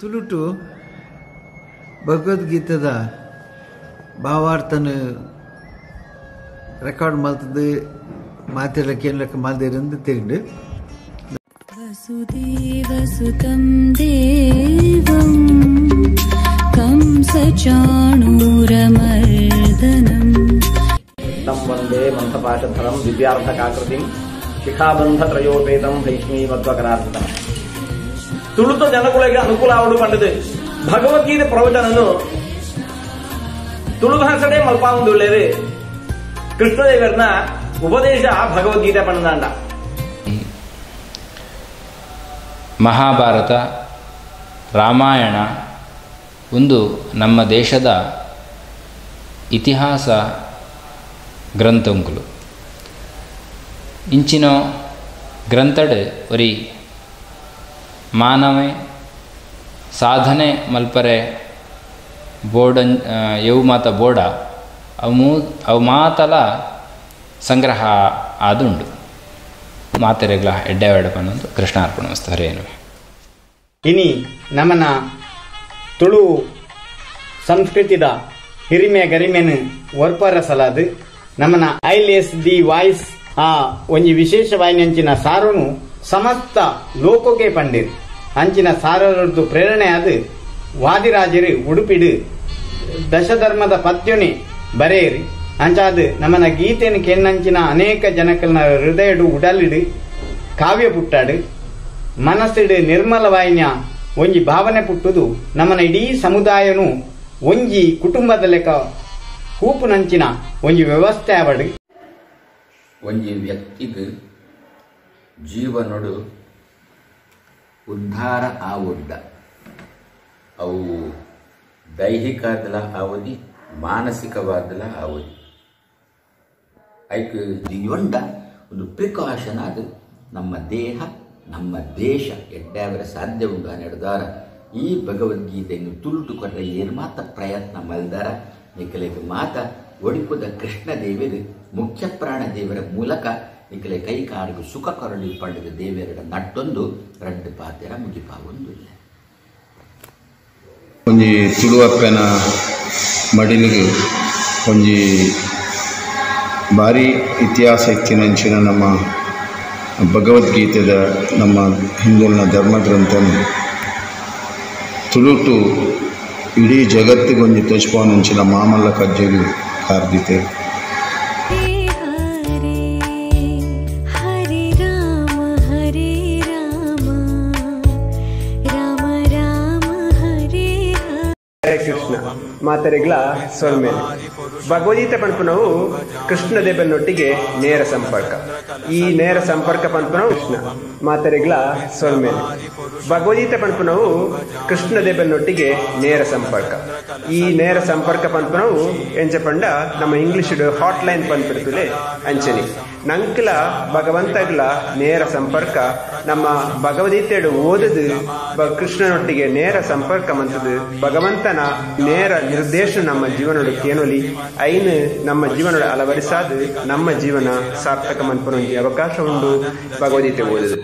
ತುಳುಟು ಭಗವದ್ಗೀತೆದ ಭಾವಾರ್ಥನ ರೆಕಾರ್ಡ್ ಮಲ್ತದ್ದು ಮಾತೆಲ್ಲ ಕೇಳಕ್ಕೆ ಮಾಲ್ದೇರಂದು ತೆರಿಂಡು. ವಸುದೇವಸುತಂ ದೇವಂ ಕಂಸಚಾಣೂರಮರ್ದನಂ ತಂ ವಂದೇ ಮಂಥಪಾಶಧರಂ ದಿವ್ಯಾರ್ಥಕಾಕೃತಿಂ ಶಿಖಾಬಂಧತ್ರಯೋಪೇತಂ ಭೈಷ್ಮೀವತ್ವಕರಾರ್ಪಿತಂ. ತುಳುತ ಜನಗಳಿಗೆ ಅನುಕೂಲ ಆವಡು ಪಂಡದು ಭಗವದ್ಗೀತೆ ಪ್ರವಚನನು ತುಳು ಭಾಷೆ ಮಲ್ಪಾವುಂದುಳ್ಳೇರು ಕೃಷ್ಣದೇವರನ ಉಪದೇಶ ಭಗವದ್ಗೀತೆ ಪಂಡದಾಂಡ. ಮಹಾಭಾರತ ರಾಮಾಯಣ ಒಂದು ನಮ್ಮ ದೇಶದ ಇತಿಹಾಸ ಗ್ರಂಥಂಕುಲು. ಇಂಚಿನ ಗ್ರಂಥಡ್ ಒರಿ ಮಾನವೆ ಸಾಧನೆ ಮಲ್ಪರೆ ಬೋರ್ಡನ್ ಯವು ಮಾತ ಬೋಡ ಅವು ಅವು ಮಾತಲ ಸಂಗ್ರಹ ಆದುಂಡು. ಮಾತೆರೆಗ್ಲ ಎಡ್ಡೆ ಎಡಪನ್ನೊಂದು ಕೃಷ್ಣಾರ್ಪಣ ವಸ್ತು. ಹರೇನು ಇನಿ ನಮನ ತುಳು ಸಂಸ್ಕೃತಿದ ಹಿರಿಮೆ ಗರಿಮೆನು ಒರ್ಪರ ಸಲಾದು ನಮನ ಐಲ್ the voice ಆ ಒಂಜಿ ವಿಶೇಷವಾಯಿನಂಚಿನ ಸಾರುನು ಸಮಸ್ತ ಲೋಕೋಗೆ ಪಂಡಿರ್ ಅಂಚಿನ ಸಾರರದ್ದು ಪ್ರೇರಣೆ ಅದು ವಾದಿರಾಜರು ಉಡುಪಿಡು ದಶಧರ್ಮದ ಪತ್ಯುನಿ ಬರೇರಿ ಅಂಚಾದು ನಮನ ಗೀತೆಯನ್ನು ಕೆನ್ನಂಚಿನ ಅನೇಕ ಜನಕಲ್ನ ಹೃದಯಡು ಉಡಲಿಡು ಕಾವ್ಯ ಪುಟ್ಟಾಡು ಮನಸ್ಸಿಡು ನಿರ್ಮಲವಾಯಿನ ಒಂಜಿ ಭಾವನೆ ಪುಟ್ಟುದು ನಮನ ಇಡೀ ಸಮುದಾಯನು ಒಂಜಿ ಕುಟುಂಬದ ಲೆಕ್ಕ ಹೂಪುನಂಚಿನ ಒಂಜಿ ವ್ಯವಸ್ಥೆ ಆವಡು. ಒಂಜಿ ವ್ಯಕ್ತಿಗೆ ಜೀವನಡು ಉದ್ಧಾರ ಆವುಡ್ಡ ಅವು ದೈಹಿಕಾದಲ ಆವದಿ ಮಾನಸಿಕವಾದಲ ಆವದಿ ಐಕ್ ದಿಯೊಂಡ ಒಂದು ಪ್ರಿಕಾಷನ್ ಅದು ನಮ್ಮ ದೇಹ ನಮ್ಮ ದೇಶ ಎಡ್ಡಾವರ ಸಾಧ್ಯ ಉಂಡು ನಡೆದಾರ ಈ ಭಗವದ್ಗೀತೆಯನ್ನು ತುಳುಟು ಕೊಟ್ಟ ಏರು ಮಾತ ಪ್ರಯತ್ನ ಮಲ್ದಾರ ನಿಕಲೆಗೆ ಮಾತ ಒಡಿಪುದ ಕೃಷ್ಣ ದೇವರು ಮುಖ್ಯ ಪ್ರಾಣ ದೇವರ ಮೂಲಕ ನಿಕಲೆ ಕೈ ಕಾರಿಗೂ ಸುಖ ಕೊರಳಿ ಪಡೆದ ದೇವರ ನಟ್ಟೊಂದು ರಡ್ಡು ಪಾತೆರ ಮುಗಿಪಾವೊಂದು ಇಲ್ಲ. ಒಂಜಿ ತುಳುವಪ್ಪನ ಮಡಿಲಿಗೆ ಒಂಜಿ ಭಾರಿ ಇತಿಹಾಸ ಇತ್ತಿನಂಚಿನ ನಮ್ಮ ಭಗವದ್ಗೀತೆದ ನಮ್ಮ ಹಿಂದೂಲಿನ ಧರ್ಮಗ್ರಂಥನ ತುಳುಟು ಇಡೀ ಜಗತ್ತಿಗೆ ಒಂಜಿ ತೋಚ್ಪಾವನಂಚಿನ ಮಾಮಲ್ಲ ಕಜ್ಜೆಗೆ ಕಾರ್ದಿತೆ. ಹರೇ ಕೃಷ್ಣ ಮಾತರೆಗ್ಲ ಸೊಲ್ಮೇಲೆ ಭಗವದ್ಗೀತೆ ಪನ್ಪುನವು ಕೃಷ್ಣದೇವನೊಟ್ಟಿಗೆ ನೇರ ಸಂಪರ್ಕ. ಈ ನೇರ ಸಂಪರ್ಕ ಪನ್ಪುನವು ಕೃಷ್ಣ ಮಾತರೆಗ್ಲ ಸೊಲ್ಮೇಲೆ ಭಗವದ್ಗೀತೆ ಪನ್ಪುನವು ಕೃಷ್ಣದೇವನೊಟ್ಟಿಗೆ ನೇರ ಸಂಪರ್ಕ. ಈ ನೇರ ಸಂಪರ್ಕ ಪನ್ಪುನವು ಎಂಚ ಪಂಡ ನಮ್ಮ ಇಂಗ್ಲಿಷ್ ಹಾಟ್ line ಪನ್ಪಿರ್ತದೆ ಅಂಚನೆ ನಂಕ್ಲ ಭಗವಂತಗ್ಲ ನೇರ ಸಂಪರ್ಕ. ನಮ್ಮ ಭಗವದ್ಗೀತೆಡು ಓದದು ಕೃಷ್ಣನೊಟ್ಟಿಗೆ ನೇರ ಸಂಪರ್ಕ ಮಂತದ್ದು ಭಗವಂತನ ನೇರ ನಿರ್ದೇಶನ ನಮ್ಮ ಜೀವನೋಡು ಕೇನೊಲಿ ಐನು ನಮ್ಮ ಜೀವನೋಡು ಅಳವಡಿಸಾದು ನಮ್ಮ ಜೀವನ ಸಾರ್ಥಕ ಮನ್ಪುನ ಒಂಜಿ ಅವಕಾಶ ಉಂಡು ಭಗವದ್ಗೀತೆ ಓದುದು.